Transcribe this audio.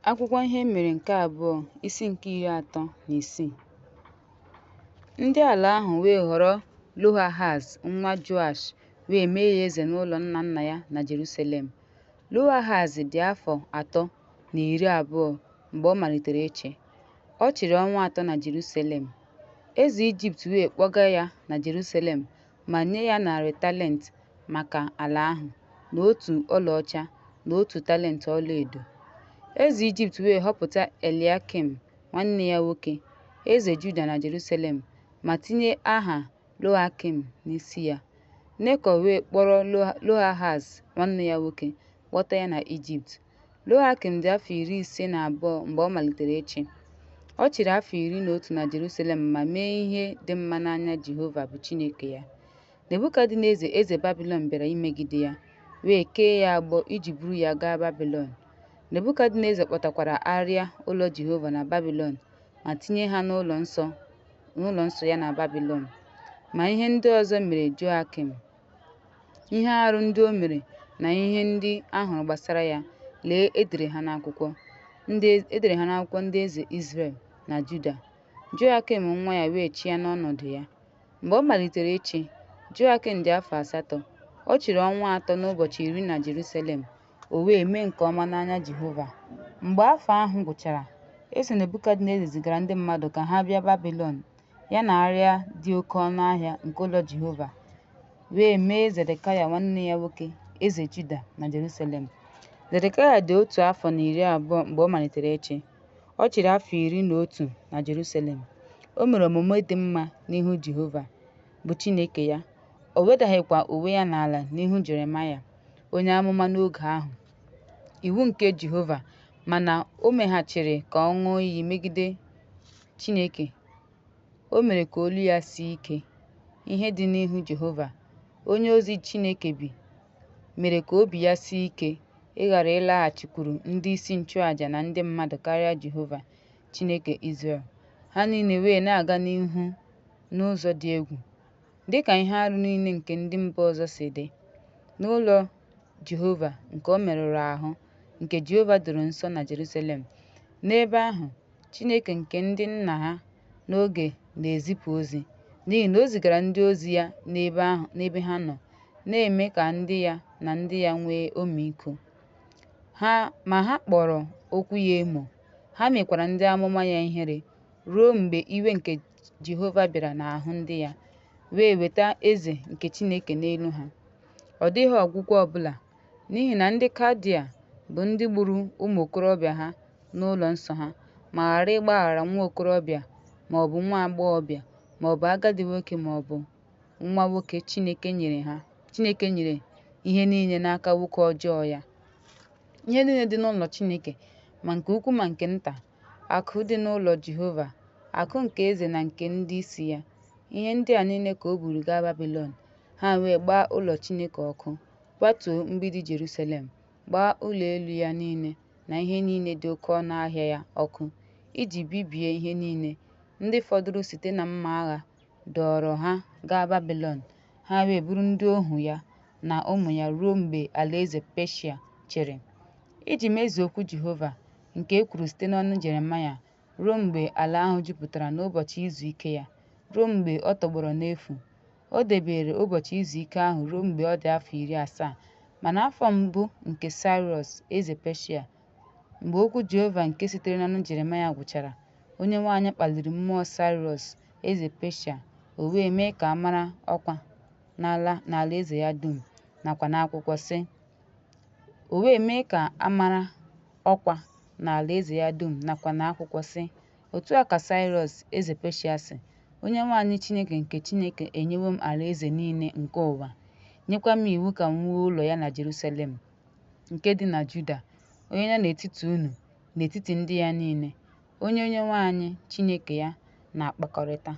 Akwụkwọ Ihe E Mere nke Abụọ, isi nke 36. Ndị ala ahụ wee họrọ Jehoahaz nwa Joash wee mee ya eze n'ụlọ nna nna ya na Jeruselem. Jehoahaz dị afọ 23 mgbe ọ malitere ịchị. Ọ chịrị ọnwa 3 na Jeruselem. Eze Ijipt wee kpọga ya na Jeruselem ma nye ya 100 talent maka ala ahụ, na otu ọlaọcha na otu talent ọlaedo. Eze Ijipt wee họpụta Eliakim nwanne ya nwoke, eze Juda na Jeruselem ma tinye aha Jehoiakim n'isi ya. Neko wee kpọrọ Jehoahaz nwanne ya nwoke kpọta ya na Ijipt. Jehoiakim dị afọ 52 mgbe ọ malitere ịchị. Ọ chịrị afọ 11 na Jeruselem ma mee ihe dị mma n'anya Jehova bụ Chineke ya. Nebukadneza eze Babilọn bịara imegide ya, wee kee ya agbụ iji buru ya gaa Babilọn. Nebukadneza kpọtakwara arịa ụlọ Jehova na Babilọn ma tinye ha n'ụlọ nsọ ya na Babilọn. Ma ihe ndị ọzọ mere Jehoiakim, ihe arụ ndị o mere na ihe ndị a hụrụ gbasara ya, lee, e dere ha n'akwụkwọ ndị eze Izrel na Juda. Jehoiakim nwa ya wee chịa n'ọnọdụ ya. Mgbe ọ malitere ịchị, Jehoiakim dị afọ 8. Ọ chịrị ọnwa 3 na ụbọchị 10 na Jeruselem. O wee mee nke ọma n'anya Jehova. Mgbe afọ ahụ gwụchara, eze Nebukadneza zigara ndị mmadụ ka ha bịa Babilọn, ya na arịa dị oke ọnụ ahịa nke ụlọ Jehova, wee mee Zedekaya nwanne ya nwoke eze Juda na Jeruselem. Zedekaya dị otu afọ na 20 mgbe ọ malitere ịchị. Ọ chịrị afọ 11 na Jeruselem. O mere omume dị mma n'ihu Jehova, bụ Chineke ya. O wedaghịkwa onwe ya n'ala n'ihu Jeremaya, onye amụma n'oge ahụ. Iwu nke Jehova, mana o meghachiri ka ọ ṅụọ iyi megide Chineke. O mere ka olu ya sie ike, ihe dị n'ihu Jehova, onye ozi Chineke bi, mere ka obi ya sie ike ịghara ịlaghachikwuru ndị isi nchụàjà na ndị mmadụ karịa Jehova, Chineke Izrel. Ha niile wee na-aga n'ihu n'ụzọ dị egwu, dị ka ihe arụ niile nke ndị mba ọzọ si dị, n'ụlọ Jehova nke o merụrụ ahụ, nke Jehova doro nsọ na Jeruselem. N'ebe ahụ, Chineke nke ndị nna ha n'oge na-ezipụ ozi, n'ihi na o zigara ndị ozi ya n'ebe ha nọ, na-eme ka ndị ya na ndị ya nwee ọmịiko. Ma ha kpọrọ okwu ya emo, ha mekwara ndị amụma ya ihere, ruo mgbe iwe nke Jehova bịara n'ahụ ndị ya, wee weta eze nke Chineke n'elu ha. Ọ dịghị ọgwụgwọ ọ bụla, n'ihi na ndị Kaldia bụ ndị gburu ụmụ okorobịa ha n'ụlọ nsọ ha, ma ghara ịgbaghara nwa okorobịa ma ọ bụ nwa agbọghọbịa ma ọ bụ agadi nwoke ma ọ bụ nwa nwoke Chineke nyere ihe niile n'aka nwoke ọjọọ ya. Ihe niile dị n'ụlọ Chineke, ma nke ukwu ma nke nta, akụ dị n'ụlọ Jehova, akụ nke eze na nke ndị isi ya. Ihe ndị a niile ka o buru gaa Babilọn. Ha wee gbaa ụlọ Chineke ọkụ, kwatuo mgbidi Jeruselem, gbaa ụlọ elu ya niile na ihe niile dị oke ọnụ ahịa ya ọkụ, iji bibie ihe niile. Ndị fọdụrụ site na mma agha dọọrọ ha gaa Babilọn, ha wee bụrụ ndị ohu ya na ụmụ ya ruo mgbe alaeze Peshia chịrị, iji mezuo okwu Jehova, nke e kwuru site n'ọnụ Jeremaya, ruo mgbe ala ahụ jupụtara n'ụbọchị izu ike ya, ruo mgbe ọ tọgbọrọ n'efu. O debere ụbọchị izu ike ahụ ruo mgbe ọ dị afọ 70, ma n'afọ mbụ nke Saịrọs eze Peshia, mgbe okwu Jehova nke sitere n'ọnụ Jeremaya gwụchara, Onyenwe anyị kpaliri mmụọ Saịrọs eze Peshia, o wee mee ka a mara ọkwa n'alaeze ya dum nakwa n'akwụkwọ, sị: O wee mee ka a mara ọkwa n'alaeze ya dum nakwa n'akwụkwọ, sị: Otu a ka Saịrọs eze Peshia sị, Onyenwe anyị Chineke nke Chineke enyewo m alaeze niile nke ụwa, nyekwa m iwu ka m wuo ụlọ ya na Jeruselem nke dị na Juda, onye nọ n'etiti unu, n'etiti ndị ya niile, onye Onyenwe anyị Chineke ya na-akpakọrịta.